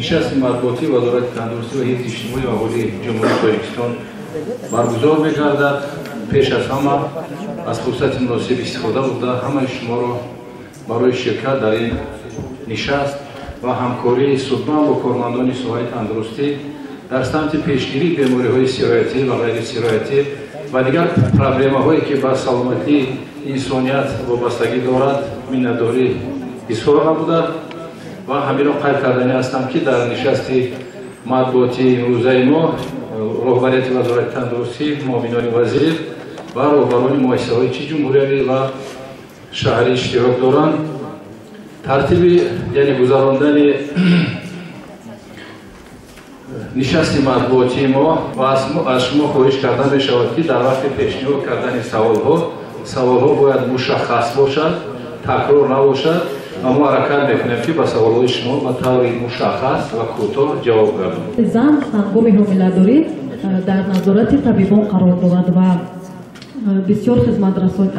Нишасти матбуотии Вазорати тандурустӣ ва ҳифзи иҷтимоии аҳолии Ҷумҳурии Тоҷикистон баргузор мегардад. Пеш аз ҳама аз фурсати муносиб истифода бурда ҳамаи шуморо барои ширкат дар ин нишаст ва ҳамкории судманд бо кормандони соҳаи тандурустӣ дар самти пешгирии бемориҳои сироятӣ ва ғайрисироятӣ ва дигар проблемаҳое ки ба саломатии инсоният вобастагӣ дорад миннатдорӣ изҳор намуда ва ҳаминро қайд карданӣ ҳастам, ки дар нишасти матбуотии имрӯзаи мо роҳбарияти Вазорати тандурустӣ, муовинони вазир ва роҳбарони муассисаҳои чи ҷумҳуриявӣ ва шаҳрӣ иштирок доранд. Тартиби, яъне гузарондани нишасти матбуотии мо ва аз шумо хоҳиш карда мешавад, ки дар вақти пешниҳод кардани саволҳо, саволҳо бояд мушаххас бошад, такрор набошад ва мо ҳаракат мекунем, ки ба саволҳои шумо ба таври мушаххас ва кӯтоҳ ҷавоб гардонем. Зан ҳангоми ҳомиладорӣ дар назорати табибон қарор дорад ва бисёр хизматрасон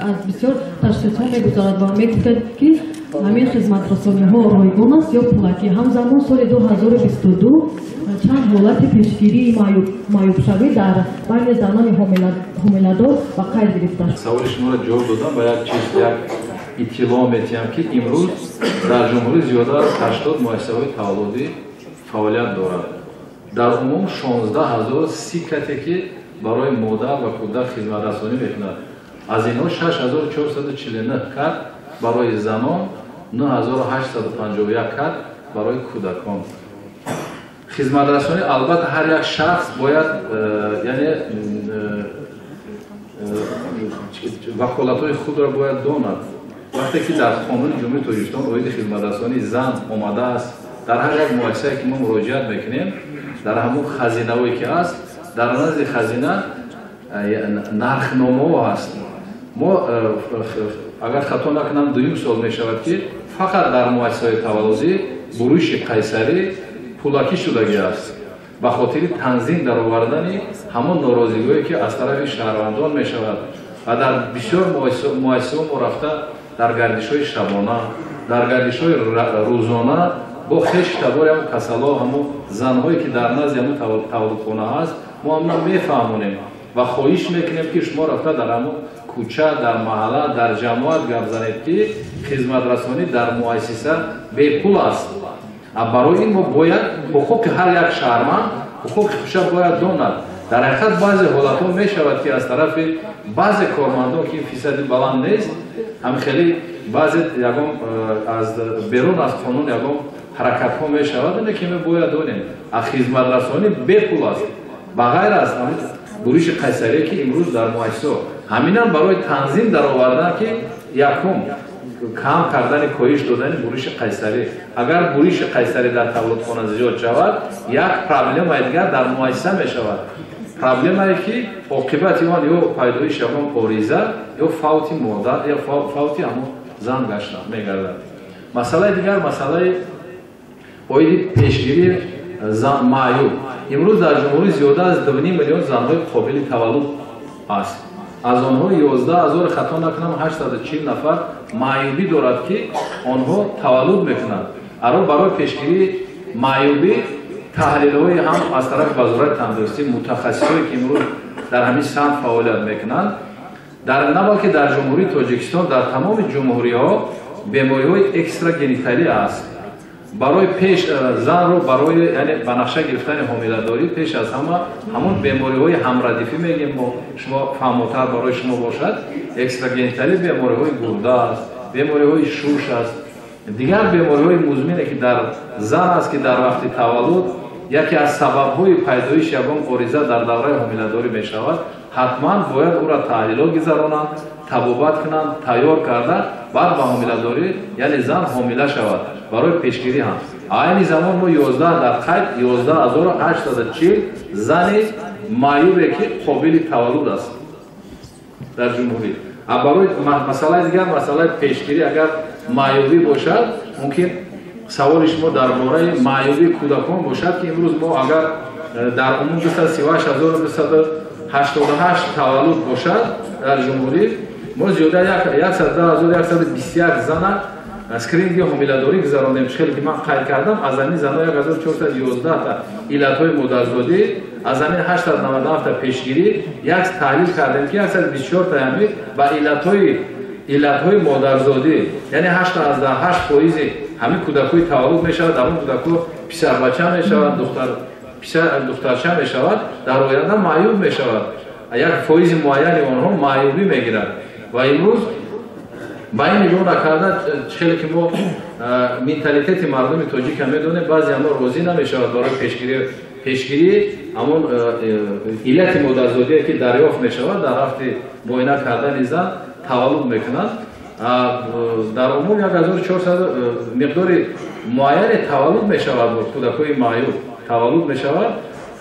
аз бисёр ташхисҳо мегузарад ва мегуфтед, ки ҳамин хизматрасониҳо ройгон аст ё пулакӣ. Ҳамзамон соли 2022 чанд ҳолати пешгирии маъюбшавӣ дар байни занони ҳомиладор ба қайд гирифта шуд? Саволи шуморо ҷавоб додам ба як чиз, як иттилоъ метиҳам, ки имрӯз дар ҷумҳурӣ зиёда аз 80 муассисаҳои таваллудӣ фаъолият дорад. Дар умум 16 030 кате, ки барои модар ва кӯдак хизматрасонӣ мекунад. Аз инҳо 6449 кат барои занон, 9851 кат барои кӯдакон. Хизматрасонӣ, албатта, ҳар як шахс бояд яъне ваколатҳои худро бояд донад. Вақте ки дар Қонуни Ҷумҳурии Тоҷикистон оиди хизматрасонии зан омадааст, дар ҳар як муассисае ки мо муроҷиат мекунем, дар ҳамон хазинаҳое ки ҳаст, дар назди хазина нархномаҳо ҳаст. Мо, агар хато накунам, дуюм сол мешавад, ки фақат дар муассисаҳои таваллудӣ буриши қайсарӣ пулакӣ шудагӣ аст, ба хотири танзим даровардани ҳамон норозигиҳое, ки аз тарафи шаҳрвандон мешавад. Ва дар бисёр муассисаҳо мо рафта, дар гардишҳои шабона, дар гардишҳои рӯзона бо хеш табори ҳамон касало, ҳамон занҳое, ки дар назди ҳамон таваллудхона ҳаст, мо ҳамна мефаҳмонем ва хоҳиш мекунем, ки шумо рафта дар ҳамон кӯча, дар маҳалла, дар ҷамоат гап занед, ки хизматрасонӣ дар муассиса бепул аст. Барои ин мо бояд ҳуқуқи ҳар як шаҳрванд, ҳуқуқи хуша бояд донад. Дар ҳақиқат, баъзе ҳолатҳо мешавад, ки аз тарафи баъзе кормандон, ки фисади баланд нест, ҳам хеле баъзе ягон аз берун аз қонун ягон ҳаракатҳо мешавад, ине ки мо бояд донем, а хизматрасонӣ бепул аст, ба ғайр аз буриши қайсарие, ки имрӯз дар муассисаҳо. Ҳаминам барои танзим даровардан, ки якум кам кардани, коҳиш додани буриши қайсарӣ. Агар буриши қайсарӣ дар таваллудхона зиёд шавад, як проблемаи дигар дар муассиса мешавад, проблемае, ки оқибати он ё пайдоиши ҳамон ориза, ё фавти модар, ё фавти ҳамон зан гашта мегардад. Масъалаи дигар, масъалаи оиди пешгирии маъюб. Имрӯз дар ҷумҳурӣ зиёда аз 2,5 миллион занҳои қобили таваллуд аст. Аз онҳо 11 ҳазор, хато накунам, 840 нафар маъюбӣ дорад, ки онҳо таваллуд мекунанд. Аро барои пешгирии маъюбӣ таҳлилҳои ҳам аз тарафи Вазорати тандурустӣ, мутахассисҳое, ки имрӯз дар ҳамин самт фаъолият мекунанд, дар на балки дар Ҷумҳурии Тоҷикистон, дар тамоми ҷумҳуриҳо бемориҳои экстрагениталӣ аст. Барои пеш занро барои, яъне ба нақша гирифтани ҳомиладорӣ, пеш аз ҳама ҳамон бемориҳои ҳамрадифӣ мегем мо, шумо фаҳмотар барои шумо бошад. Экстрагениталӣ бемориҳои гурда аст, бемориҳои шуш аст, дигар бемориҳои музмине, ки дар зан аст, ки дар вақти таваллуд яке аз сабабҳои пайдоиши ягон ориза дар давраи ҳомиладорӣ мешавад. Ҳатман бояд ӯро таҳлилот гузаронанд, табобат кунанд, тайёр карда, баъд ба ҳомиладорӣ, яъне зан ҳомила шавад, барои пешгирӣ ҳам. Айни замон мо 11, дар қайд 11 840 зани маъюбе, ки қобили таваллуд аст дар ҷумҳурӣ. Барои масъалаи дигар, масъалаи пешгирӣ, агар маъюбӣ бошад, мумкин саволи шумо дар бораи маъюбии кӯдакон бошад, ки имрӯз мо агар дар умум 238 288 таваллуд бошад дар ҷумҳурӣ, мо зиёда 110 121 зана Скрининги ҳомиладорӣ гузарондем, хеле ки ман қайд кардам, аз ҳамин занҳо 1411 та иллатҳои модарзодӣ, аз ҳамин 897 та пешгирӣ, як таҳлил кардем, ки 124 та ҳамин ба иллатҳои модарзодӣ, яъне 8,8% ҳамин кӯдакҳои таваллуд мешавад, дар он кӯдакҳо писарбача мешавад, духтарча мешавад, дар оянда маъюб мешавад. Як фоизи муайяни онҳо маъюбӣ мегирад. Ва имрӯз ба ин нигоҳ накарда, хеле ки мо менталитети мардуми тоҷика медонем, баъзе ҳамон розӣ намешавад барои пешгирии ҳамон иллати модарзодие, ки дарёфт мешавад дар рафти муоина кардани зан таваллуд мекунанд. Дар умум 1400 миқдори муайяне таваллуд мешавад, бо кӯдакҳои маъюб таваллуд мешавад.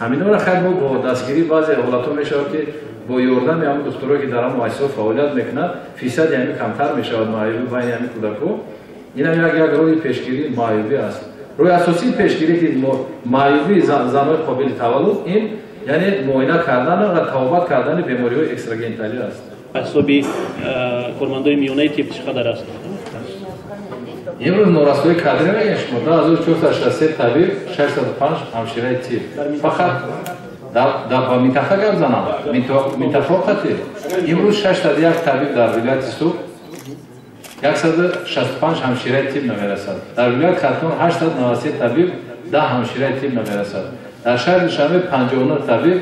Ҳаминҳоро хайр мо бо дастгирии баъзе ҳолатҳо мешавад, ки бо ёрдами ҳамон духтурое, ки дар ҳамон муассисаҳо фаъолият мекунанд, фисади ҳамин камтар мешавад маъюбӣ байни ҳамин кӯдакҳо. Инам як роҳи пешгирии маъюбӣ аст. Роҳи асосии пешгирӣ, ки маъюбии занҳои қобили таваллуд, ин яъне муоина кардан ва табобат кардани бемориҳои экстрагениталӣ аст. Ҳисоби кормандои миёнаи тиб чӣ қадар аст? Имрӯз норасоии кадрӣ мегӯем шумо 2463 табиб, 605 ҳамшираи тиб. Фақат дар ба минтақа гап занам, минтақа қатӣ. Имрӯз 601 табиб дар вилояти Суғд, 165 ҳамшираи тиб намерасад. Дар вилояти Хатлон 893 табиб, 10 ҳамшираи тиб намерасад. Дар шаҳри Душанбе 59 табиб,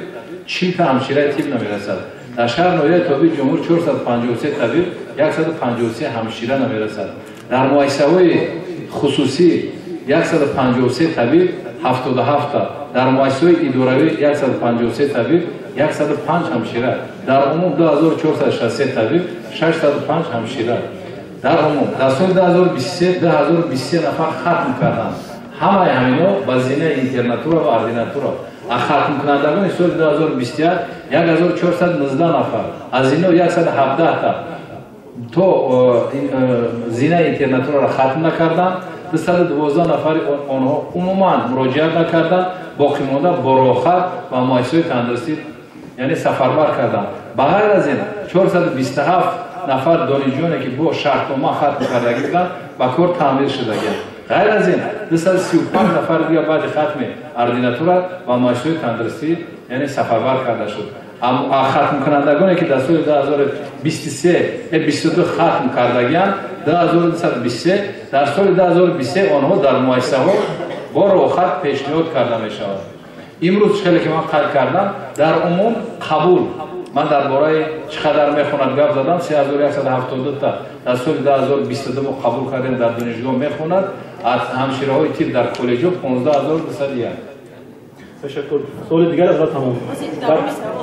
40 та ҳамшираи тиб намерасад. Дар шаҳр ноҳияи тобеи ҷумҳур 453 табиб, 153 ҳамшира намерасад. Дар муассисаҳои хусусӣ 153 табиб, 77 та. Дар муассисаҳои идоравӣ 153 табиб, 105 ҳамшира. Дар умум 2463 табиб, 605 ҳамшира. Дар умум дар соли 2023 2023 нафар хатм карданд. Ҳамаи ҳаминҳо ба зинаи интернатура ва ординатура. Хатмкунандагони соли 2021 1419 нафар, аз инҳо 117 та то зинаи интернатураро хатм накарданд, 212 нафари онҳо умуман муроҷиат накарданд, боқимонда бо роҳхат ва муассисаҳои тандурустӣ яъне сафарбар карданд. Ба ғайр аз ин 427 нафар донишҷӯёне, ки бо шартнома хатм кардагӣ буданд, ба кор таъмир шудагианд. Ғайр аз ин 235 нафар дигар баъди хатми ординатура ва муассисаҳои тандурустӣ яъне сафарбар карда шуд. Хатмкунандагоне, ки дар соли 2023 22 хатм кардагианд, 2223 дар соли 2023 онҳо дар муассисаҳо бо роҳхат пешниҳод карда мешаванд. Имрӯз хеле ки ман қайд кардам, дар умум қабул, ман дар бораи чӣ қадар мехонад гап задам, 3172 та дар соли 2022 мо қабул кардем, дар донишгоҳ мехонад, аз ҳамшираҳои тиб дар коллеҷҳо 15201. Ташаккур. Суоли дигар аз тамом.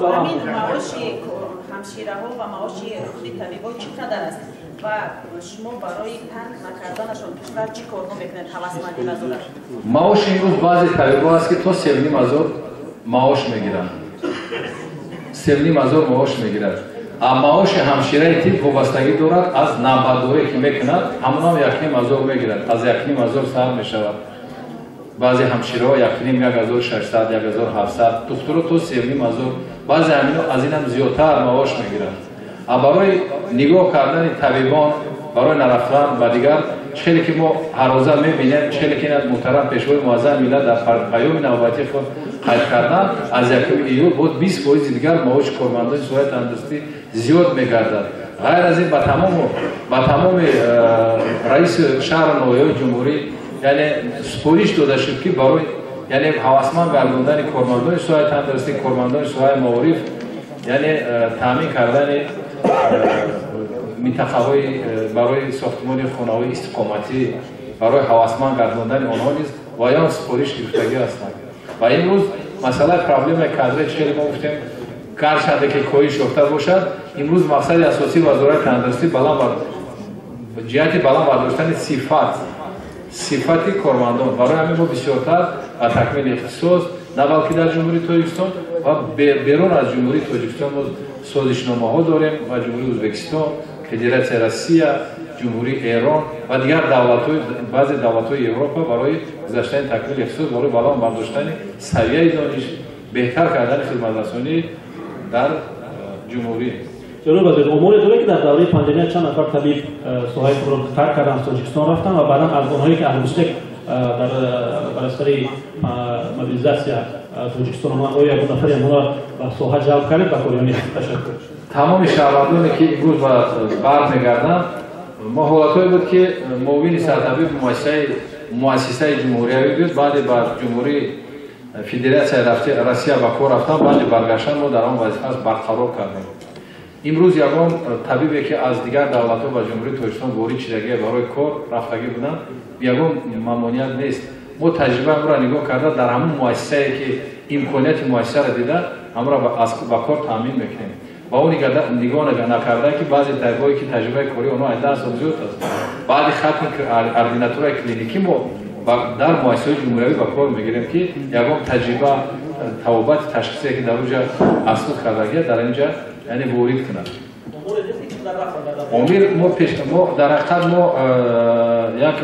Ҳамин маоши ҳамшираҳо ва маоши худи табибҳо чӣ қадар аст ва шумо барои танг накарданашон кишвар чӣ корҳо мекунед ҳавасмандӣ назорат? Маоши имрӯз баъзе табибҳо аст, ки то 3,5 ҳазор маош мегиранд. 3,5 ҳазор маош мегирад. А маоши ҳамшираи тиб вобастагӣ дорад аз навбатдорӣ, ки мекунад, ҳамонам 1,5 ҳазор мегирад. Аз 1,5 ҳазор сар мешавад. Баъзе ҳамшираҳо 1,5, 1600, 1700, духтуро то 3,5 ҳазор, баъзе ҳамино аз инам зиёдтар маош мегиранд. А барои нигоҳ кардани табибон, барои нарафтан ба дигар, хеле ки мо ҳаррӯза мебинем, хеле ки муҳтарам Пешвои Муаззами миллат дар паёми навбатии худ қайд карданд, аз 1 июл боз 20% дигар маоши кормандони соҳаи тандурустӣ зиёд мегардад. Ғайр аз ин ба тамоми раиси шаҳру ноҳияҳои ҷумҳурӣ яъне супориш дода шуд, ки барои яъне ҳавасманд гардондани кормандони соҳаи тандурустӣ, кормандони соҳаи маориф, яъне таъмин кардани минтақаҳои барои сохтмони хонаҳои истиқоматӣ, барои ҳавасманд гардондани онҳо низ ва ён супориш гирифтагӣ ҳастанд. Ва имрӯз масъалаи проблемаи кадрӣ, хеле мо гуфтем, гарчанде ки коҳиш ёфта бошад, имрӯз мақсади асосии Вазорати тандурустӣ баланд ҷиҳати баланд бардоштани сифати кормандон. Барои ҳамин мо бисёртар ба такмили ихтисос, на балки дар Ҷумҳурии Тоҷикистон ва берун аз Ҷумҳурии Тоҷикистон мо созишномаҳо дорем ва Ҷумҳурии Ӯзбекистон, Федератсияи Россия, Ҷумҳурии Эрон ва дигар давлатҳои, баъзе давлатҳои Европа барои гузаштани такмили ихтисос, барои баланд бардоштани савияи дониш, беҳтар кардани хизматрасонӣ дар ҷумҳурӣ. Ҷаноби вазир, оморе доред, ки дар давраи пандемия чанд нафар табиб соҳаи худро тарк кардан, аз Тоҷикистон рафтанд ва баъдан аз онҳое, ки аз Русия дар бар асари мобилизатсия Тоҷикистон омаданд, оё ягон нафари онҳоро ба соҳа ҷалб кардед ба кор ё не? Ташаккур. Тамоми шаҳрвандоне, ки имрӯз бармегарданд, мо ҳолатҳое буд, ки муовини сартабиб муассисаи ҷумҳуриявӣ буд, баъде ба Ҷумҳурии Федератсияи Россия ба кор рафтан, баъди баргаштан мо дар он вазифааш барқарор кардем. Имрӯз ягон табибе, ки аз дигар давлатҳо ба Ҷумҳурии Тоҷикистон ворид шидагӣ, барои кор рафтагӣ буданд, ягон мамоният нест. Мо таҷрибаи амро нигоҳ карда, дар ҳамон муассисае, ки имконияти муассисаро дида, ҳамро ба кор таъмин мекунем ва он нигоҳ накарда, ки баъзе табибое, ки таҷрибаи кории онҳо аз 10 сол зиёд аст, баъди хатми ординатураи клиникӣ мо дар муассисаҳои ҷумҳуриявӣ ба кор мегирем, ки ягон таҷриба, табобати ташхисие, ки дар онҷа аз худ кардагия, дар инҷа, яъне, ворид кунад. Омир мо пеш мо дар ҳақиқат мо як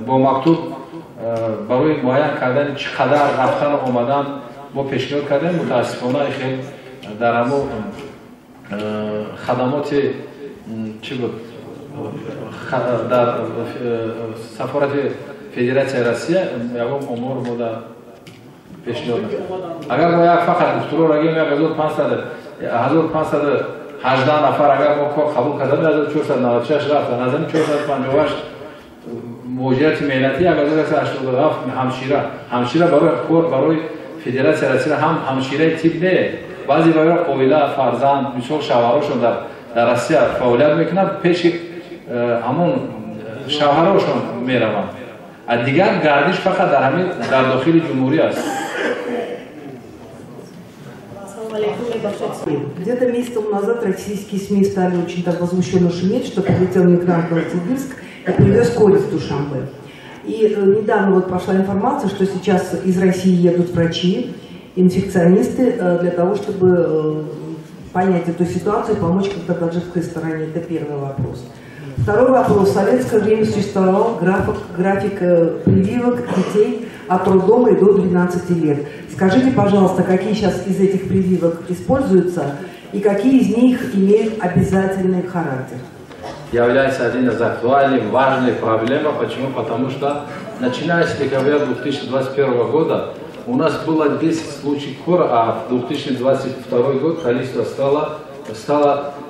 бо мактуб барои муайян кардани чӣ қадар рафтану омадан мо пешниҳод кардем. Мутаассифона, хел дар ҳамо хадамоти чӣ буд, дар сафорати Федератсияи Россия ягон омор мо дар пешниҳод. Агар мо як фақат духтуроро гирем, як 1518 нафар агар мо кор қабул кардам, 1496 рафтан, аз ҳамин 458 муҳоҷирати меҳнатӣ, 1187 ҳамшира. Ҳамшира барои кор барои Федератсияи Россия ҳам ҳамшираи тиб не, баъзе барои оила, фарзанд, мисол, шавҳарошон дар Россия фаъолият мекунанд, пеши ҳамон шавҳарошон мераванд, а дигар гардиш фақат дар ҳамин дар дохили ҷумҳурӣ аст. Где-то месяц тому назад российские СМИ стали очень так возмущенно шуметь, что прилетел мигрант в Новосибирск и привез корь из Душанбе. И недавно вот пошла информация, что сейчас из России едут врачи, инфекционисты для того, чтобы понять эту ситуацию и помочь как-то таджикской стороне. Это первый вопрос. Второй вопрос. В советское время существовал график прививок детей от роддома и до 12 лет. Скажите, пожалуйста, какие сейчас из этих прививок используются и какие из них имеют обязательный характер? Является один из актуальных, важных проблем. Почему? Потому что, начиная с декабря 2021 года, у нас было 10 случаев кора, а в 2022 год количество стало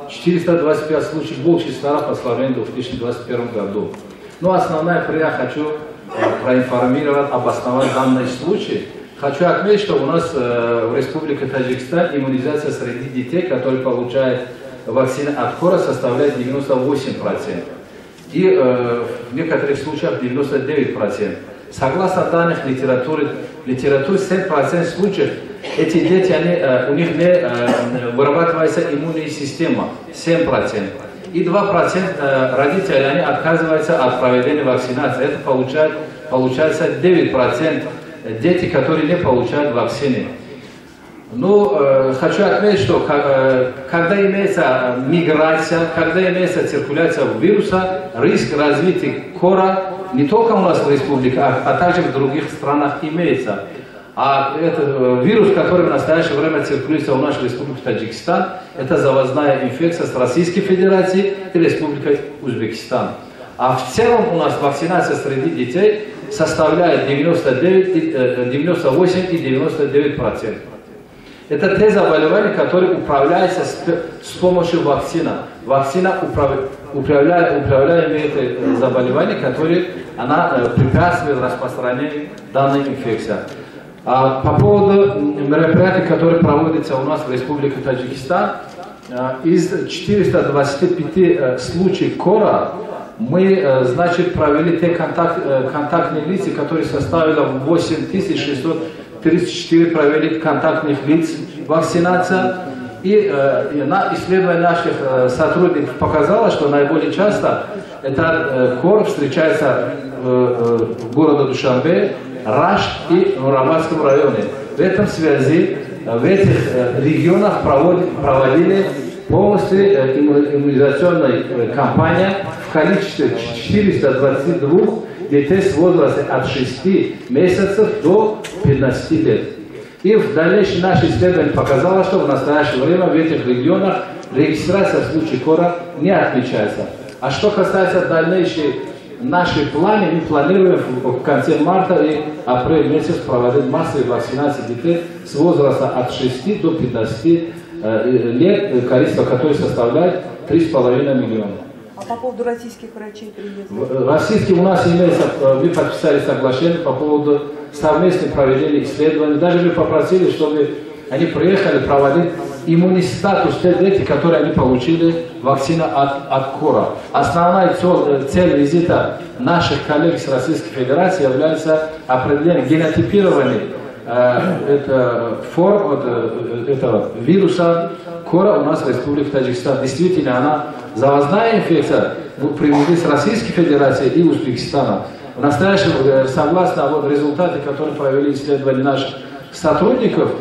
425 случаев, больше стало по сравнению с 2021 году. Но основная, я хочу проинформировать, обосновать данный случай. Хочу отметить, что у нас в Республике Таджикистан иммунизация среди детей, которые получают вакцины от кора, составляет 98%. И в некоторых случаях 99%. Согласно данных литературы, 7% случаев эти дети, у них не вырабатывается иммунная система, 7%. И 2% родители, они отказываются от проведения вакцинации. Это получается 9% дети, которые не получают вакцины. Ну, хочу отметить, что когда имеется миграция, когда имеется циркуляция вируса, риск развития кора не только у нас в республике, а также в других странах имеется. А этот вирус, который в настоящее время циркулируется у нас в Республике Таджикистан, это завозная инфекция с Российской Федерации и Республикой Узбекистан. А в целом у нас вакцинация среди детей составляет 99, 98 и 99%. Это те заболевания, которые управляются с помощью вакцины. Вакцина управляет это заболевание, которое она препятствует распространению данной инфекции. А по поводу мероприятий, которые проводятся у нас в Республике Таджикистан, из 425 случаев кора мы, значит, провели те контактные лица, которые составили 8634, провели контактных лиц вакцинация. И на исследование наших сотрудников показало, что наиболее часто этот кор встречается в городе Душанбе, Рашт и Нуробадском районе. В этом связи в этих регионах проводили полностью иммунизационная кампания в количестве 422 детей с возраста от 6 месяцев до 15 лет. И в дальнейшем наше исследование показало, что в настоящее время в этих регионах Регистрация в случае кора не отмечается. А что касается дальнейшей нашей планы, мы планируем в конце марта и апрель месяц проводить массовые вакцинации детей с возраста от 6 до 15 лет, количество которых составляет 3,5 миллиона. А по поводу российских врачей приезда? Российские у нас имеется, мы подписали соглашение по поводу совместного проведения исследований. Даже мы попросили, чтобы они приехали проводить иммунный статус те дети, которые они получили вакцину от кора. Основная цель визита наших коллег с Российской Федерации является определение генотипирования форм этого вируса кора у нас в Республике Таджикистан. Действительно, она завозная инфекция, привезли с Российской Федерации и Узбекистана. В настоящем, согласно вот результаты, которые провели исследования наших сотрудников,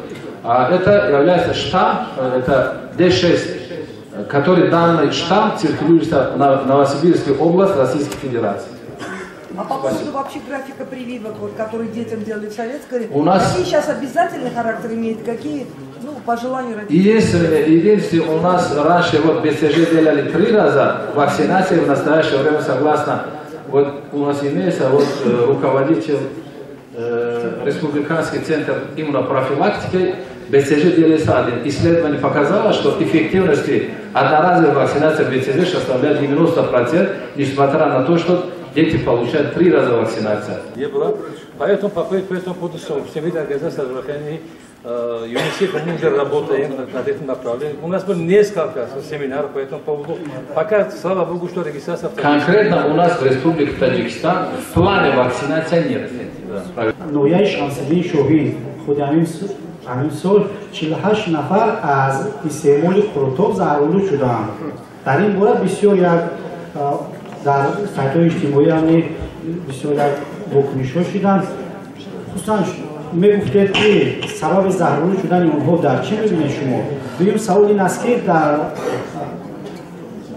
это является штамм, это D6, который данный штамм циркулируется на Новосибирской области Российской Федерации. А по поводу вообще графика прививок, вот, которые детям делали в советской, у нас какие сейчас обязательный характер имеет, какие, ну, по желанию родителей? Единственное, у нас раньше вот БЦЖ делали 3 раза, вакцинация в настоящее время, согласно, вот у нас имеется вот руководитель Республиканский центр иммунопрофилактики, БЦЖ делается один. Исследование показало, что эффективность одноразовой вакцинации БЦЖ составляет 90%, несмотря на то, что дети получают 3 раза вакцинацию. Не было. Поэтому по этому поводу Всемирная организация здравоохранения, ЮНИСЕФ, мы уже работаем над этим направлением. У нас было несколько семинаров по этому поводу. Пока, слава богу, что регистрация... Конкретно у нас в Республике Таджикистан в плане вакцинации нет. Ноҳияи Шамсиддин Шоҳин худи ҳамин сол 48 нафар аз истеъмоли қурутоб заҳролуд шудаанд. Дар ин бора бисёр як дар сайтҳои иҷтимоӣ ҳам бисёр як вокунишҳо шуданд. Хусусан мегуфтед, ки сабаби заҳролуд шудани онҳо дар чӣ мебинед шумо? Дуюм савол ин аст, ки дар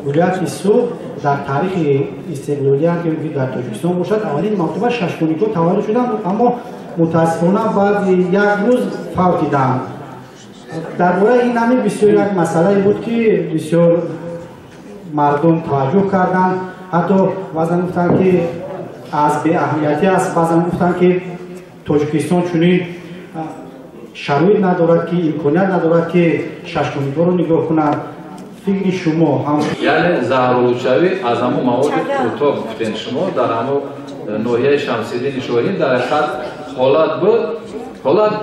вилояти Суғд дар таърихи истиқлолият ки дар Тоҷикистон бошад, аввалин мартаба шашгоникҳо таваллуд шуданд, аммо мутаассифона баъди як рӯз фавтиданд. Дар бораи ин ҳамин бисёр як масъалае буд, ки бисёр мардум таваҷҷӯҳ карданд. Ҳатто баъзан гуфтанд, ки аз беаҳамиятӣ аст, баъзан гуфтанд, ки Тоҷикистон чунин шароит надорад, ки имконият надорад, ки шашгоникҳоро нигоҳ кунад. Фикри шумо ҳам? Яъне заҳролудшавӣ аз ҳамон маводи қурутоб гуфтем шумо дар ҳамон ноҳияи Шамсиддини Шоҳин дар ҳақиқат ҳолат буд. Ҳолат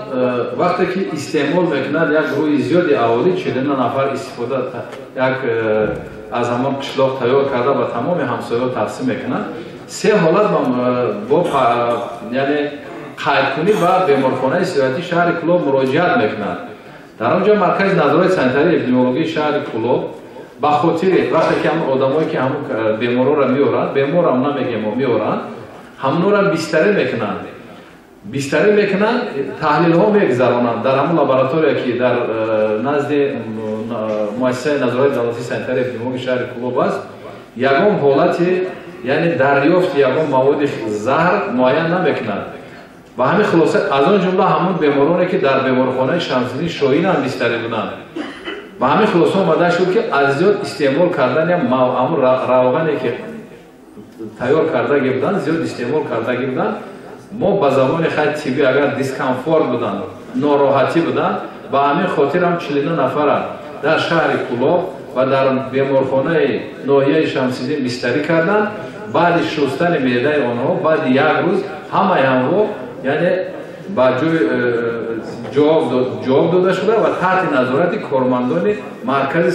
вақте ки истеъмол мекунад як гурӯҳи зиёди аҳолӣ, 49 нафар истифода як аз ҳамон қишлоқ тайёр карда ба тамоми ҳамсояҳо тақсим мекунад. 3 ҳолат бо яъне қайдкунӣ ба беморхонаи сироятии шаҳри Кӯлоб муроҷиат мекунад. Дар он ҷо маркази назорати санитарии эпидемиологии шаҳри Кӯлоб ба хотири вақте ки ҳамон одамое ки ҳамон беморҳоро меоранд, беморам намегем, меоранд, ҳамонро бистарӣ мекунанд. Бистарӣ мекунанд, таҳлилҳо мегузаронанд дар ҳамон лаборатория, ки дар назди муассисаи назорати давлатии санитарии эпидемиологии шаҳри Кӯлоб аст, ягон ҳолати яъне дарёфти ягон маводи заҳр муайян намекунад. Ба ҳамин хулоса аз он ҷумла ҳамон бемороне, ки дар беморхонаи Шамсиддини Шоҳин ҳам бистарӣ буданд, ба ҳамин хулоса омада шуд, ки аз зиёд истеъмол кардани ҳамон равғане, ки тайёр кардаги буданд, зиёд истеъмол кардаги буданд, мо ба забони хай тиббӣ агар дискомфорт буданд, нороҳатӣ буданд, ба ҳамин хотир ҳам 49 нафара дар шаҳри Кӯлоб ва дар беморхонаи ноҳияи Шамсиддин бистарӣ карданд. Баъди шустани меъдаи онҳо баъди як рӯз ҳамаи ҳамро яъне ба ҷои ҷавоб дода шуда ва таҳти назорати кормандони маркази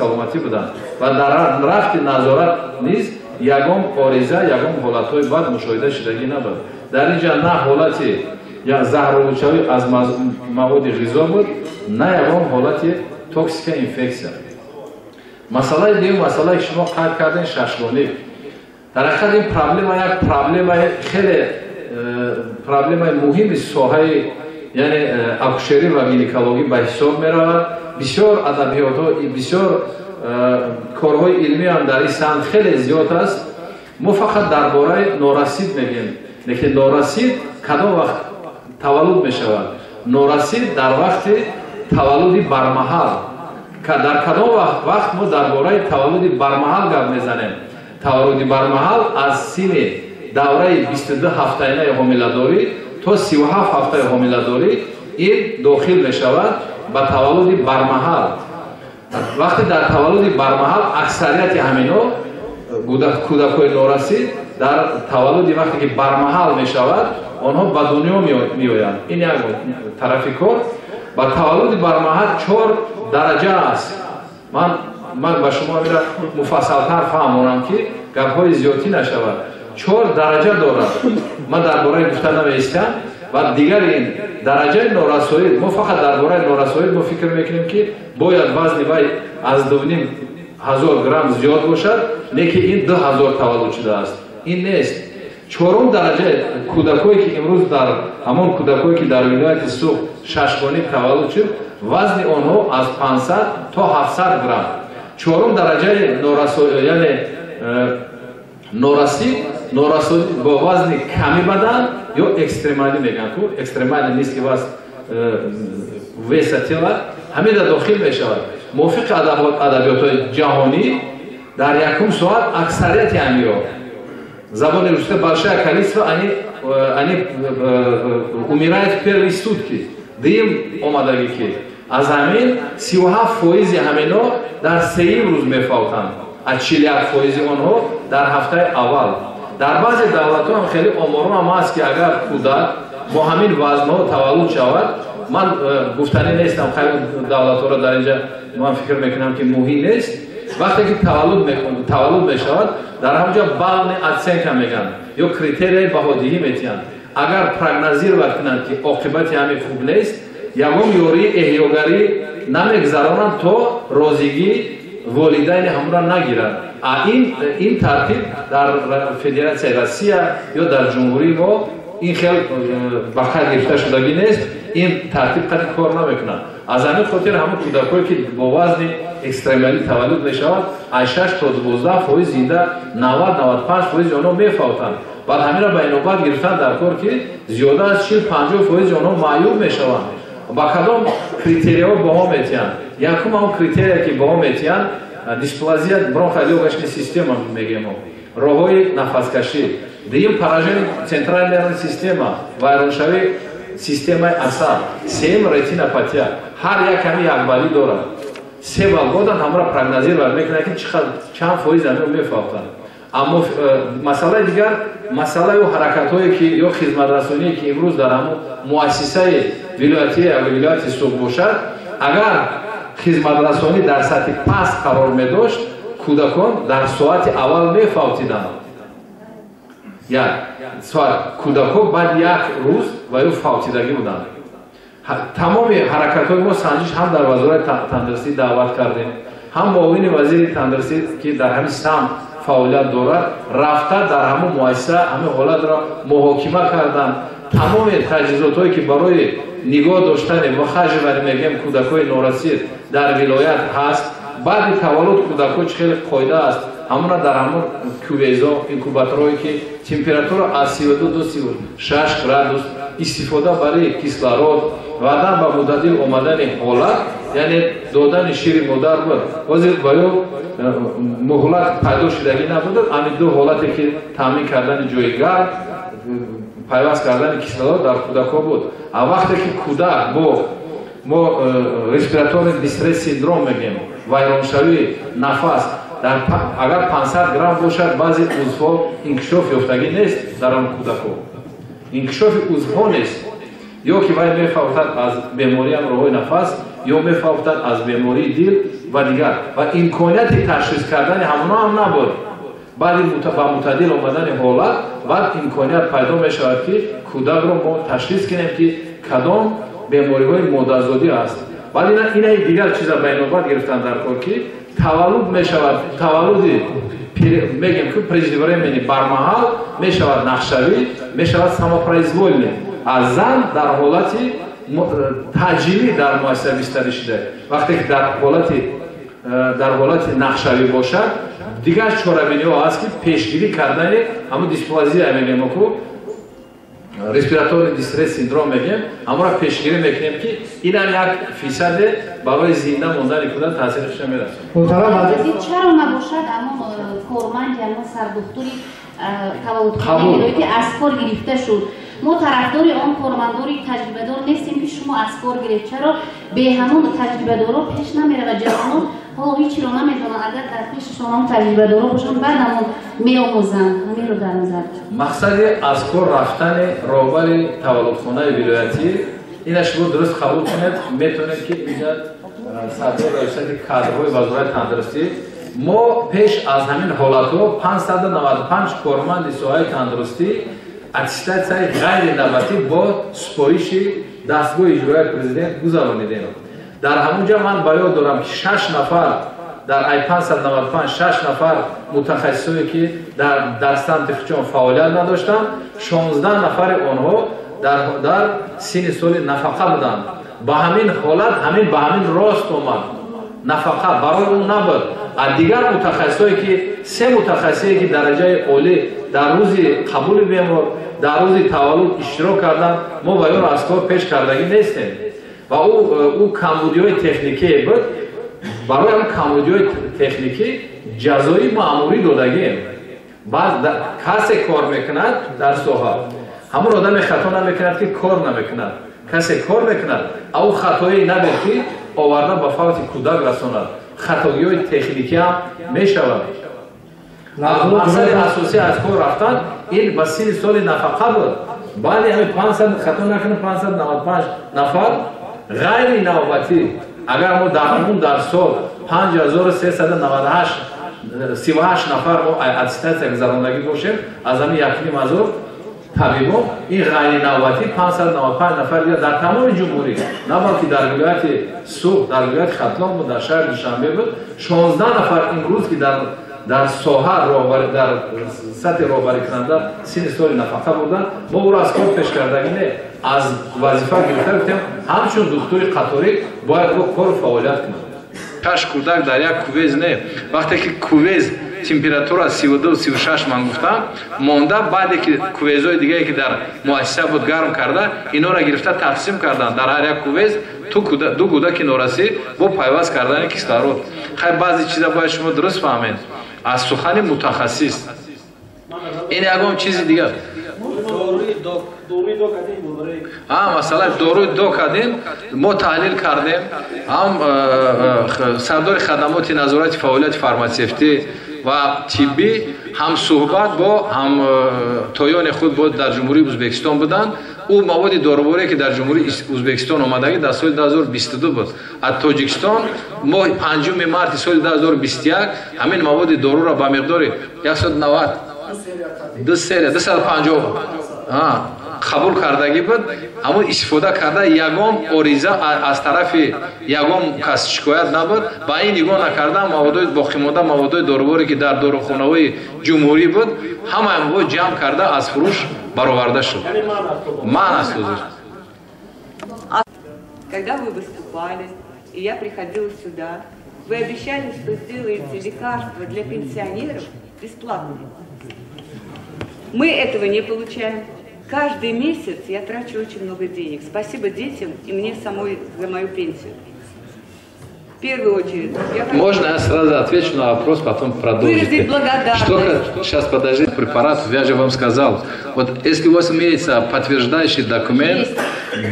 саломатӣ буданд ва дар рафти назорат низ ягон ориза, ягон ҳолатҳои бад мушоҳида шудагӣ набуд. Дар ин ҷо на ҳолати заҳролудшавӣ аз маводи ғизо буд, на ягон ҳолати токсика инфексия. Масъалаи дуюм, масъалае ки шумо қайд кардем, шашгоник. Дар ҳақиқат ин проблема як проблемаи хеле проблемаи муҳими соҳаи яъне акушерӣ ва гинекологӣ ба ҳисоб меравад. Бисёр адабиётҳо, бисёр корҳои илмӣ ҳам дар ин самт хеле зиёд аст. Мо фақат дар бораи норасид мегӯем, лекин норасид кадом вақт таваллуд мешавад? Норасид дар вақти таваллуди бармаҳал. Дар кадом вақт мо дар бораи таваллуди бармаҳал гап мезанем? Таваллуди бармаҳал аз синни давраи 22 ҳафтаинаи ҳомиладорӣ то 37 ҳафтаи ҳомиладорӣ ин дохил мешавад ба таваллуди бармаҳал. Вақте дар таваллуди бармаҳал аксарияти ҳамино кӯдакҳои норасид дар таваллуди вақте ки бармаҳал мешавад, онҳо ба дунё меоянд. Ин як тарафи кор. Ба таваллуди бармаҳал 4 дараҷа аст. Ман ба шумо инро муфассалтар фаҳмонам, ки гапҳои зиёдтӣ нашавад. 4 дараҷа дорад. Ман дар бораи гуфта намеистам. Ва дигар ин дараҷаи норасоӣ, мо фақат дар бораи норасоӣ мо фикр мекунем, ки бояд вазни вай аз 2500 грамм зиёд бошад, не ки ин 2000 таваллуд шудааст. Ин нест. Чорум дараҷаи кӯдакое, ки имрӯз дар ҳамон кӯдакое, ки дар вилояти Суғд шашгоник таваллуд шуд, вазни онҳо аз 500 то 700 грамм. Чорум дараҷаи норасоӣ, яъне норасоӣ бо вазни ками бадан ё экстремалӣ мегӯянд ку, экстремальный низкий вазн веса тела ҳамин дар дохил мешавад. Мувофиқи адабиётҳои ҷаҳонӣ дар якум соат аксарияти ҳамиё, забони русия, большое количество они умирают в первые сутки. Дуюм омадагӣ, ки аз ҳамин 37% ҳамино дар сеюм рӯз мефавтанд, аз 41% онҳо дар ҳафтаи аввал. Дар баъзе давлатҳо ҳам хеле оморҳо ҳам ҳаст, ки агар кӯдак бо ҳамин вазнҳо таваллуд шавад, ман гуфтанӣ нестам, хайр, давлатҳоро дар инҷа ман фикр мекунам, ки муҳим нест. Вақте ки таваллуд мешавад, дар ҳамҷа балльная оценка мегӯянд ё критерияи баҳодиҳӣ метиҳанд. Агар прогнозировать кунанд, ки оқибати ҳамин хуб нест, ягон ёрии эҳёгарӣ намегузаронанд, то розигии волидайни ҳамонро нагиранд. А ин тартиб дар Федератсияи Россия ё дар ҷумҳурии мо ин хел ба қайд гирифта шудагӣ нест. Ин тартиб қади кор намекунад. Аз ҳамин хотир ҳамон кӯдакҳое, ки бо вазни экстремалӣ таваллуд мешавад, аз 6 то 12% зинда, 90-95 фоизи онҳо мефавтанд. Баъд ҳаминро ба инобат гирифтан дар кор, ки зиёда аз 40-50% онҳо маъюб мешаванд. Ба кадом критерияҳо баҳо метиҳанд? Якум, ҳамон критерия, ки баҳо метиҳанд, дисплазия бронхолёгочной система мегӯем, роҳҳои нафаскашӣ. Дуюм, поражение центральной нервной система, вайроншавии системаи асаб. Сеюм, ретинопатия. Ҳар як ҳами як балӣ дорад, се бал додан, ҳамро прогнозировать мекунад, ки чанд фоиз ҳамиро мефавтанд. Аммо масъалаи дигар, масъалаи ҳаракатҳое, ки ё хизматрасоние, ки имрӯз дар ҳамон муассисаи вилоятии вилояти Суғд бошад, агар хизматрасонӣ дар сатҳи паст қарор медошт, кӯдакон дар соати аввал мефавтиданд. Як соат кӯдакҳо баъд як рӯз ва ё фавтидагӣ буданд. Тамоми ҳаракатҳои мо, санҷиш ҳам дар Вазорати тандурустӣ даъват кардем, ҳам муовини вазири тандурустӣ, ки дар ҳамин самт фаъолият дорад, рафта дар ҳамон муассиса ҳамин ҳолатро муҳокима карданд. Тамоми таҷҳизотҳое, ки барои нигоҳ доштани, выхаживание мегӯем, кӯдакҳои норасид дар вилоят ҳаст, баъди таваллуд кӯдакҳо чӣ хеле қоида аст, ҳамона дар ҳамон кювезо, инкубаторҳое, ки температура аз 32 до 36 градус, истифода барои кислород, баъдан ба муттадил омадани ҳолат, яъне додани шири модар буд. Ҳозир ба ё муҳлат пайдо шудагӣ набуда. Ҳамин ду ҳолате, ки таъмин кардани ҷои гарм, пайваст кардани кислород дар кӯдакҳо буд. А вақте ки кӯдак бо мо респираторный дистресс синдром мегӯем, вайроншавии нафас, агар 500 грамм бошад, баъзе узвҳо инкишоф ёфтагӣ нест. Дар он кӯдакҳо инкишофи узвҳо нест, ё ки вай мефавтад аз бемориам роҳҳои нафас, ё мефавтад аз бемории дил ва дигар. Ва имконияти ташхис кардани ҳамоно ҳам набуд. Баъди ба муттадил омадани ҳолат баъд имконият пайдо мешавад, ки кӯдакро мо ташхис кунем, ки кадом бемориҳои модарзодӣ аст. Баъд инаи дигар чиза ба инобат гирифтан дар кор, ки таваллуд мешавад, таваллуди мегем ки преждевременный, бармаҳал мешавад, нақшавӣ мешавад, самопроизвольный, аз зан дар ҳолати таъҷилӣ дар муассиса бистарӣ шуда. Вақте ки дар ҳолати нақшавӣ бошад, дигар чорабиниҳо ҳаст, ки пешгирӣ кардани ҳамун дисплазия мегӯем ку, респираторный дистресс синдром мегӯем, ҳамонро пешгирӣ мекунем, ки инам як фисаде. барои зинда мондани кӯдак таъсири худша мерасонад. Чаро набошад ҳамон корманди, ҳамон сардухтури таваллудхонаи вилоятӣ аз кор гирифта шуд? Мо тарафдори он кормандори таҷрибадор нестем, ки шумо аз кор гирифт. Чаро бе ҳамон таҷрибадоро пеш намеравад? Ҷавонон ҳоло ҳечиро намедонанд. Агар дар пешашон ҳамон таҷрибадоро бошанд, баъд ҳамон меомӯзанд. Ҳаминро дар назар. Мақсади аз кор рафтани роҳбари таваллудхонаи вилоятӣ ина шумо дуруст қабул кунед, метавонед ки инҷа сардори раёсати кадрҳои вазорати тандурустӣ мо пеш аз ҳамин ҳолатҳо 595 корманди соҳаи тандурустӣ аттестатсияи ғайринавбатӣ бо супориши дастгоҳи иҷроияи президент гузаронидем. Дар ҳамон ҷо ман ба ёд дорам, ки 6 нафар дар ай 595 6 нафар мутахассисое ки дар самти худшон фаъолият надоштанд, 16 нафари онҳо дар синни соли нафақа буданд. Ба ҳамин ҳолат ҳамин ба ҳамин рост омад. Нафақа барои ӯ набуд. А дигар мутахассисое ки се мутахассисе ки дараҷаи олӣ дар рӯзи қабули бемор, дар рӯзи таваллуд иштирок карданд, мо ба ёро аз кор пеш кардагӣ нестем. Ва ӯ камбудиҳои техникие буд. Барои ҳамин камбудиҳои техникӣ ҷазои маъмурӣ додагием. Баъд касе кор мекунад дар соҳа, ҳамон одаме хато намекунад ки кор намекунад. Касе кор мекунад, а ӯ хатое набед ки оварда ба фавти кӯдак расонад. Хатогиҳои техникӣ ҳам мешавад. Мақсади асосӣ аз кор рафтан ин ба синни соли нафақа буд. Баъди ҳамин 500 хато накунем, 595 нафар ғайри навбатӣ. Агар мо дар умум дар сол 5398 38 нафар мо аттестатсия гузарондагӣ бошем, аз ҳамин 1,5 ҳазор табибон ин ғайринавбатӣ 595 нафар дигар дар тамоми ҷумҳурӣ, на балки дар вилояти Суғд, дар вилояти Хатлон буд, дар шаҳри Душанбе буд, 16 нафар имрӯз ки дар соҳа дар сатҳи роҳбарикунанда синни соли нафақа бурданд, мо ӯро аз кор пеш кардагӣ не, аз вазифа гирифта гуфтем, ҳамчун духтури қаторӣ бояд ӯ кору фаъолият кунад. Шаш кӯдак дар як кувез не. Вақте ки кувез температура 32-36 ман гуфтам, монда, баъде ки кувезҳои дигае ки дар муассиса буд гарм карда, инора гирифта тақсим карданд. Дар ҳар як кувез ду кӯдаки норасӣ бо пайваст кардани кислород. Хай, баъзе чиза бояд шумо дуруст фаҳмед аз сухани мутахассис. Ин ягон чизи дигар. Масалан, доруи докадин мо таҳлил кардем, ҳам сардори хадамоти назорати фаъолияти фарматсевтӣ ва тиббӣ ҳамсӯҳбат бо ҳамтоёни худ бо дар Ҷумҳурии Ӯзбекистон буданд. Ӯ маводи доруворе ки дар Ҷумҳурии Ӯзбекистон омадагӣ дар соли 2022 буд. Аз Тоҷикистон мо 5 марти соли 2021 ҳамин маводи доруро ба миқдори 190 ду серия 250 қабул кардагӣ буд. Ҳамон истифода карда, ягон ориза аз тарафи ягон кас шикоят набуд. Ба ин нигоҳ накарда, маводои боқимонда, маводои доруворе ки дар дорухонаҳои ҷумҳурӣ буд, ҳамаи онҳо ҷамъ карда аз фурӯш бароварда шуд. Ман аст ҳозир. Когда вы выступали, и я приходила сюда, вы обещали, что сделаете лекарства для пенсионеров бесплатными. Мы этого не получаем. Каждый месяц я трачу очень много денег. Спасибо детям и мне самой за мою пенсию. В первую очередь. Я хочу Можно я сразу отвечу на вопрос, потом продолжите? выразить благодарность. Что, сейчас, подождите, препарат, я же вам сказал. Вот если у вас имеется подтверждающий документ,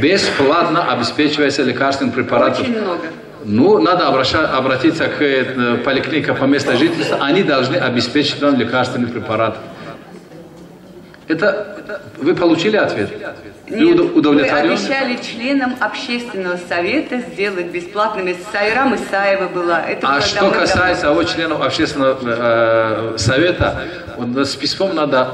бесплатно обеспечивается лекарственным препаратом. Очень много. Ну, надо обратиться к поликлинике по месту жительства, они должны обеспечить вам лекарственный препарат. Это вы получили ответ? Вы Нет, вы удовлетворены? Обещали членам общественного совета сделать бесплатными. Сайрам Исаева была. Это А было что давно-давно. Касается того членов общественного совета, вот с письмом надо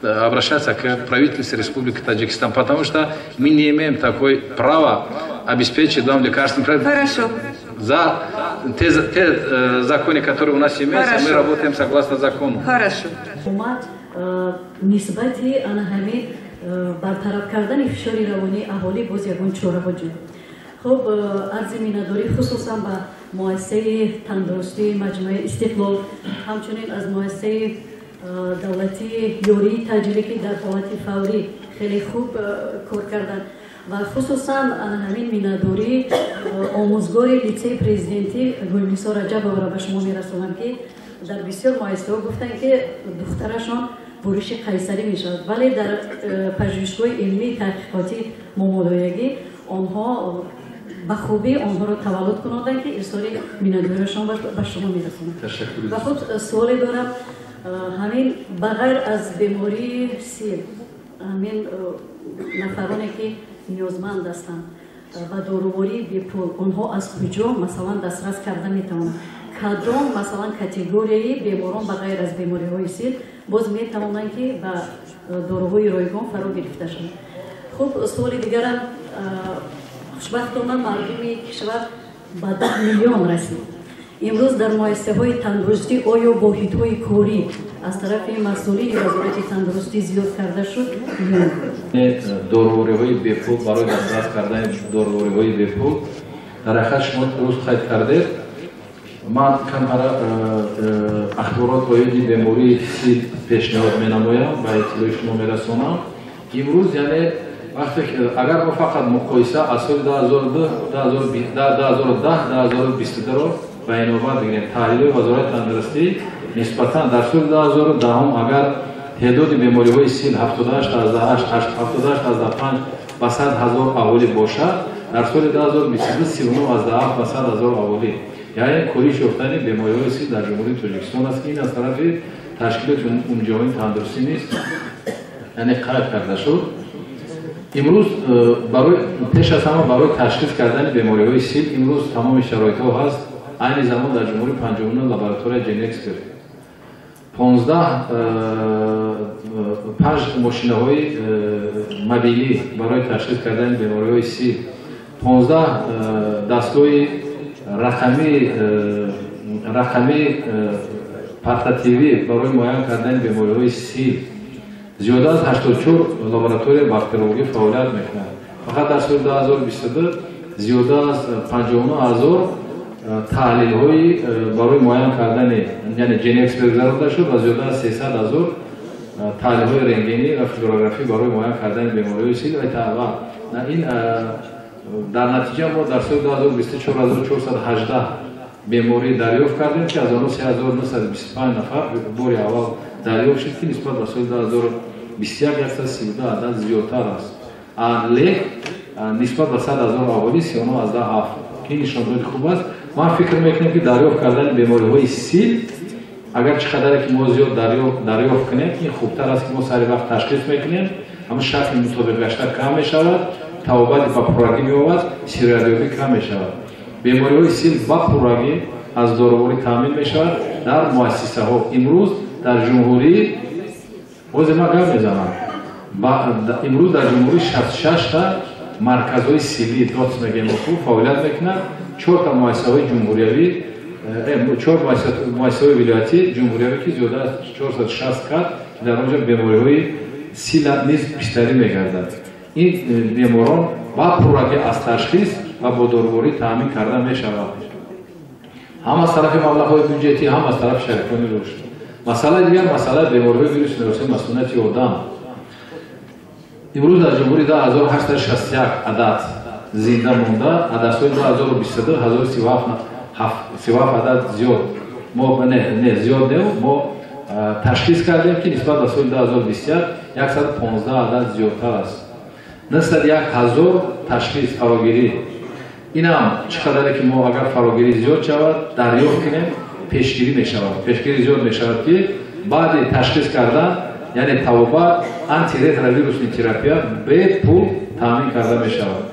обращаться к правительству Республики Таджикистан, потому что мы не имеем такое право обеспечить вам лекарственный препарат. Хорошо. За те законы, которые у нас имеются, мы Хорошо. Работаем согласно закону. Хорошо. Омад нисбати ана ҳамин бартараф кардани фишори равонии аҳолӣ боз ягон чораҳо ҷӯяд. Хуб, арзи миннатдорӣ хусусан ба муассисаи тандурустии маҷмӯаи Истиқлол, ҳамчунин аз муассисаи давлатии ёрии таъҷилӣ, ки дар ҳолати фаврӣ хеле хуб кор карданд. Ва хусусан ҳамин миннатдории омӯзгори литсеи президентӣ Гулнисо Раҷабоваро ба шумо мерасонам, ки дар бисёр муассисаҳо гуфтанд, ки духтарашон буриши қайсарӣ мешавад, вале дар пажӯҳишгоҳи илмии таҳқиқотӣ момолоягӣ онҳо ба хубӣ онҳоро таваллуд кунонданд, ки ирсоли миннатдориашон ба шумо мерасонам. Ва хуб, суоле дорам: ҳамин ба ғайр аз бемории сил, ҳамин нафароне ки ниёзманд ҳастанд ба дорувории бепул, онҳо аз куҷо, масалан, дастрас карда метавонанд? Кадом, масалан, категорияи беморон ба ғайр аз бемориҳои сил боз метавонанд, ки ба доруҳои ройгон фаро гирифта шаванд? Хуб, суоли дигарам: хушбахтона мардуми кишвар ба 10 миллион расид. Имрӯз дар муассисаҳои тандурустӣ оё воҳидҳои корӣ аз тарафи масъулини Вазорати тандурустӣ зиёд карда шуд ё? Дорувориҳои бепул, барои дастрас кардани дорувориҳои бепул, дар ҳақиқат шумо дуруст қайд кардед. Ман камтара ахборот оиди бемории сил пешниҳод менамоям, ба иттилои шумо мерасонам. Имрӯз, яъне вақте агар мо фақат муқоиса аз соли 2010 2022-ро ба инобат бигирем, таҳлилҳои Вазорати тандурустӣ нисбатан дар соли 2010 агар теъдоди бемориҳои сил 78,5 ба 100 000 аҳолӣ бошад, дар соли 2022 39,7 ба 100 000 аҳолӣ, яъне коҳиш ёфтани бемориҳои сил дар Ҷумҳурии Тоҷикистон аст, ки ин аз тарафи Ташкилоти Умумиҷаҳонии тандурустӣ низ, яъне, қайд карда шуд. Имрӯз барои пеш аз ҳама барои ташхис кардани бемориҳои сил имрӯз тамоми шароитҳо ҳаст. Айни замон дар ҷумҳурӣ 59 лаборатория ГенЭксперт, 15 панҷ мошинаҳои мобилӣ барои ташхис кардани бемориҳои сил, 15 дастгоҳи рақамии портативӣ барои муайян кардани бемориҳои сил, зиёда аз 84 лабораторияи бактериологӣ фаъолият мекунад. Фақат дар соли 2022 зиёда аз 59 000 таҳлилҳои барои муайян кардани, яъне, ГенЭксперт гузаронида шуд ва зиёда аз 300 000 таҳлилҳои рентгенӣ ва флюорографӣ барои муайян кардани бемориҳои сил. Ва ин дар натиҷа мо дар соли 2024 418 беморӣ дарёфт кардем, ки аз онҳо 3925 нафар бори аввал дарёфт шуд, ки нисбат ба соли 2021 132 адад зиёдтар аст. Лек нисбат ба 100 000 аҳолӣ 39,7, ки нишондоди хуб аст. Ман фикр мекунам, ки дарёфт кардани бемориҳои сил агар чӣ қадаре ки мо зиёд дарёфт кунем, ин хубтар аст, ки мо сари вақт ташхис мекунем, ҳамн шакли мутобиқгашта кам мешавад, табобати ба пуррагӣ меёбад, сироятёбӣ кам мешавад. Бемориҳои сил ба пуррагӣ аз доруворӣ таъмин мешавад дар муассисаҳо. Имрӯз дар ҷумҳурӣ, ҳозир ман гап мезанам, имрӯз дар ҷумҳурӣ 66та марказҳои силӣ, ДОЦ мегӯем, фаъолият мекунад. Чорта муассисаҳои ҷумҳуриявӣ, чор муассисаҳои вилоятӣ, ҷумҳуриявӣ, ки зиёда аз 460 кат, ки дар он ҷо бемориҳои сил низ бистарӣ мегардад. Ин беморон ба пуррагӣ аз ташхис ва бо доруворӣ таъмин карда мешавад, ҳам аз тарафи маблағҳои бюҷетӣ, ҳам аз тарафи шарикони рушд. Масъалаи дигар, масъалаи бемориҳои вируси норасоии масунияти одам. Имрӯз дар ҷумҳурӣ 10861 адад зинда монда, дар соли 2022 1037 адад зиёд мо, не, зиёд не, мо ташхис кардем, ки нисбат ба соли 2021 115 адад зиёдтар аст. 901 ҳазор ташхис, фарогирӣ. Инам чӣ қадаре ки мо агар фарогирӣ зиёд шавад, дарёфт кунем, пешгирӣ мешавад, пешгирӣ зиёд мешавад, ки баъди ташхис кардан, яъне, табобат, антиретровирусный терапия бепул таъмин карда мешавад.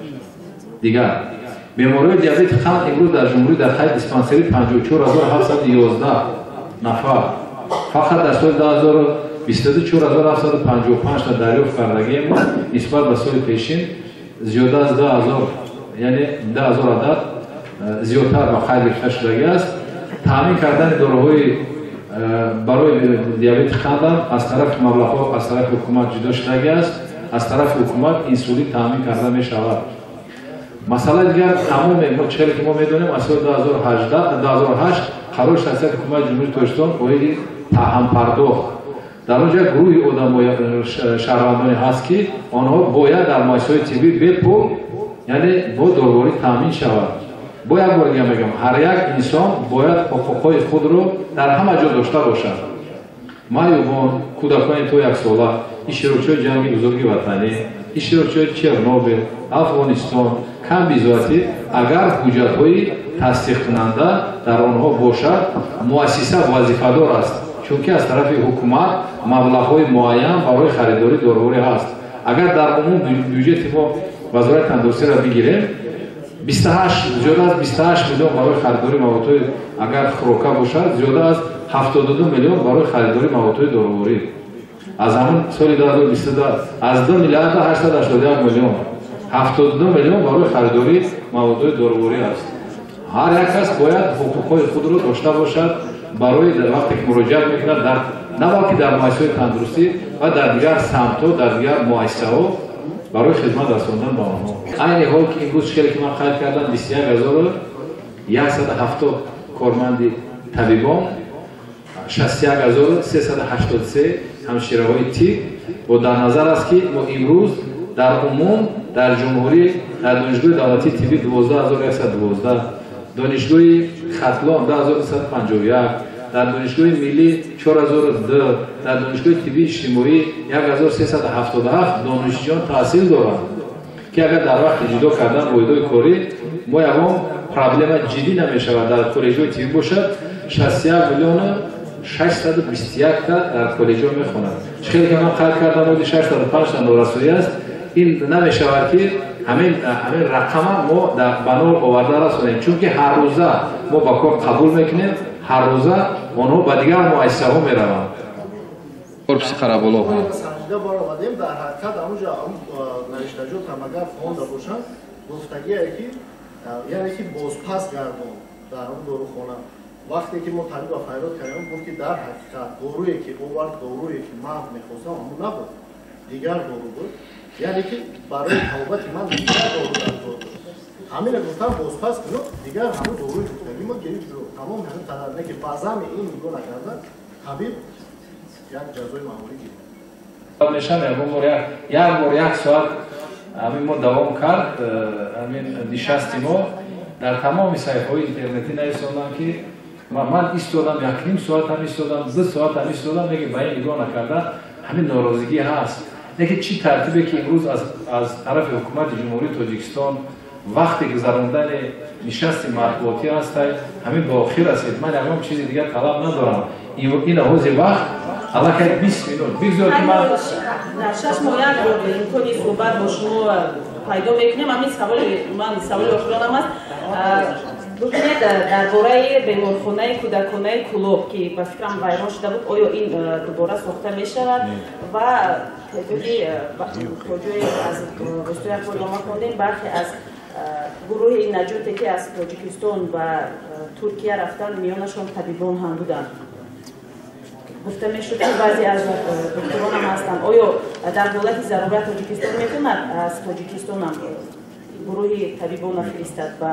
Дигар бемориҳои диабети қанд. Имрӯз дар ҷумҳурӣ дар қайди диспансерӣ 54 711 нафар. Фақат дар соли 2022 4755 та дарёфт кардагием, нисбат ба соли пешин зиёда аз 10 000, яъне 10 000 адад зиёдтар ба қайд гирифта шудагӣ аст. Таъмин кардани доруҳои барои диабети қандам аз тарафи маблағҳо, аз тарафи ҳукумат ҷудо шудагӣ аст. Аз тарафи ҳукумат инсулин таъмин карда мешавад. Масъалаи дигар, тамоме мо чиқаре ки мо медонем, аз соли 2008 қарори шахсияти ҳукумати Ҷумҳурии Тоҷикистон оиди ҳампардохт. Дар он ҷо гурӯҳи одамои шаҳрвандоне ҳаст, ки онҳо бояд дар муассисаҳои тиббӣ бепул, яъне бо доруворӣ таъмин шавад. Бо як бор дига мегӯям, ҳар як инсон бояд ҳуқуқҳои худро дар ҳама ҷо дошта бошад. Маъюбон, кӯдакони то яксола, иштирокчиҳои ҷанги бузурги ватанӣ, иштирокчиҳои Чернобил, Афғонистон, камбизоатӣ, агар ҳуҷҷатҳои тасдиқкунанда дар онҳо бошад, муассиса вазифадор аст, чунки аз тарафи ҳукумат маблағҳои муайян барои харидории доруворӣ ҳаст. Агар дар умум бюҷети мо вазорати тандурустиро бигирем, 28, зиёда аз 28 миллион барои харидории маводҳои, агар хӯрока бошад, зиёда аз 72 миллион барои харидории маводҳои доруворӣ. Аз ҳамон соли 2022 аз 2 миллиарду 881 миллион 72 миллион барои харидории маводҳои доруворӣ аст. Ҳар як кас бояд ҳуқуқҳои худро дошта бошад барои вақте ки муроҷиат мекунад, дар на балки дар муассисаҳои тандурустӣ ва дар дигар самтҳо, дар дигар муассисаҳо барои хизмат расондан ба онҳо. Айни ҳол ки имрӯз хеле ки ман қайд кардам, 21170 корманди табибон, 61383 ҳамшираҳои тиб, бо дар назар аст ки мо имрӯз дар умум дар ҷумҳурӣ дар донишгоҳи давлатии тиббӣ 12112, донишгоҳи Хатлон 2251, дар донишгоҳи миллӣ 4002, дар донишгоҳи тиббии иҷтимоӣ 1377 донишҷӯён таҳсил доранд, ки агар дар вақти ҷудо кардан воҳидҳои корӣ мо ягон проблема ҷиддӣ намешавад. Дар коллеҷҳои тиббӣ бошад 61 миллиону 621 та дар коллеҷҳо мехонанд. Чӣ хеле ки ман қайд кардам, оди 605 та норасоӣ аст. Ин намешавад ки ҳамин рақама мо ба нол оварда расонем, чунки ҳаррӯза мо ба кор қабул мекунем, ҳаррӯза онҳо ба дигар муассисаҳо мераванд. Корпуси Қараболо санҷида баромадем, дар ҳақиқат ҳамонҷо навиштаҷот ҳам агар хонда бошанд, гуфтагие ки яъне ки бозпас гардон дар он дорухона. Вақте ки мо табиба фарёд кардем, гуфт ки дар ҳақиқат доруе ки овард, доруе ки ман мехостам, ҳамон набуд, дигар дору буд. Яъне ки барои тавбати ман дигар дору дар кор буд. Ҳамина гуфтам бозпас кунам, дигар ҳамон доруи гуфтагӣ мо гирифт. Тамом ҳамин қадар не ки баъзами ин нигоҳ накарда табиб як ҷазои маъмурӣ гирифт. Мешам як бор як соат ҳамин мо давом кард, ҳамин нишасти мо дар тамоми саҳифаҳои интернетӣ нависондам ки ман истодам, як ним соат ҳам истодам, 2 соат ҳам истодам, лекин ба ин нигоҳ накарда ҳамин норозигӣ ҳаст. Лекин чӣ тартибе ки имрӯз аз тарафи ҳукумати Ҷумҳурии Тоҷикистон вақти гузарондани нишасти матбуотӣ ҳастай, ҳамин ба охир расид. Ман ягон чизи дигар талаб надорам. Ин оғози вақт аллакай 20 минут бигзор ки ман дар 6 моҳ як бор имкони суҳбат бо шумо пайдо мекунем. Ҳамин саволи ман саволи охиронам аст. Бубинед, дар бораи беморхонаи кӯдаконаи Кӯлоб, ки ба фикрам вайрон шуда буд, оё ин дубора сохта мешавад? Ва теъдоди то ҷое аз воситаи ахбори омма хондем, бархе аз гурӯҳи наҷоте ки аз Тоҷикистон ба Туркия рафтанд, миёнашон табибон ҳам буданд. Гуфта мешуд ки баъзе аз духтурон ҳам ҳастанд. Оё дар ҳолати зарурат Тоҷикистон метавонад аз Тоҷикистонам гурӯҳи табибонро фиристад ба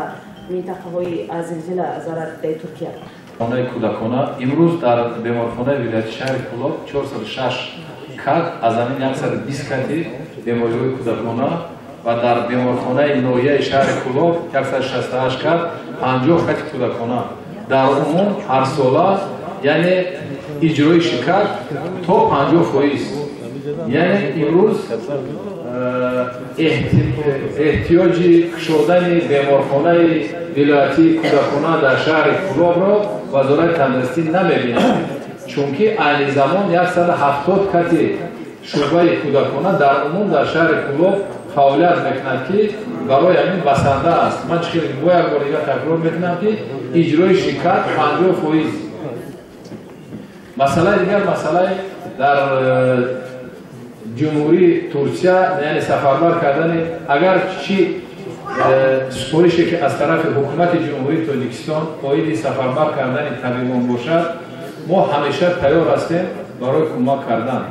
минтақаҳои аз зилзила зарардаи Туркия? Хонаи кӯдакона имрӯз дар беморхонаи вилояти шаҳри Кӯлоб 406 кат, аз ҳамин 120 кати бемориҳои кӯдакона ва дар беморхонаи ноҳияи шаҳри Кӯлоб 168 кат, 50 кати кӯдакона. Дар умум ҳарсола яъне иҷрои ширкат то 50%. Яъне имрӯз эҳтиёҷи кушодани беморхонаи вилоятии кӯдакона дар шаҳри Кӯлобро вазорати тандурустӣ намебинад, чунки айни замон 170 кати шӯъбаи кӯдакона дар умум дар шаҳри Кӯлоб фаъолият мекунад, ки барои ҳамин басанда аст. Ман чӣ хеле бо як бор дигар такрор мекунам, ки иҷрои ширкат 50%. Масъалаи дигар, масъалаи дар ҷумҳурии Турсия, яъне сафарбар кардани, агар чӣ супорише ки аз тарафи ҳукумати Ҷумҳурии Тоҷикистон оиди сафарбар кардани табибон бошад, мо ҳамеша тайёр ҳастем барои кӯмак кардан,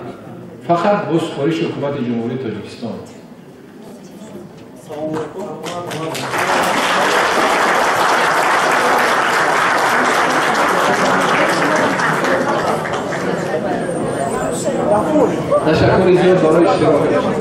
фақат бо супориши ҳукумати Ҷумҳурии Тоҷикистон. Ташаккури зиёд барои иштирокатон.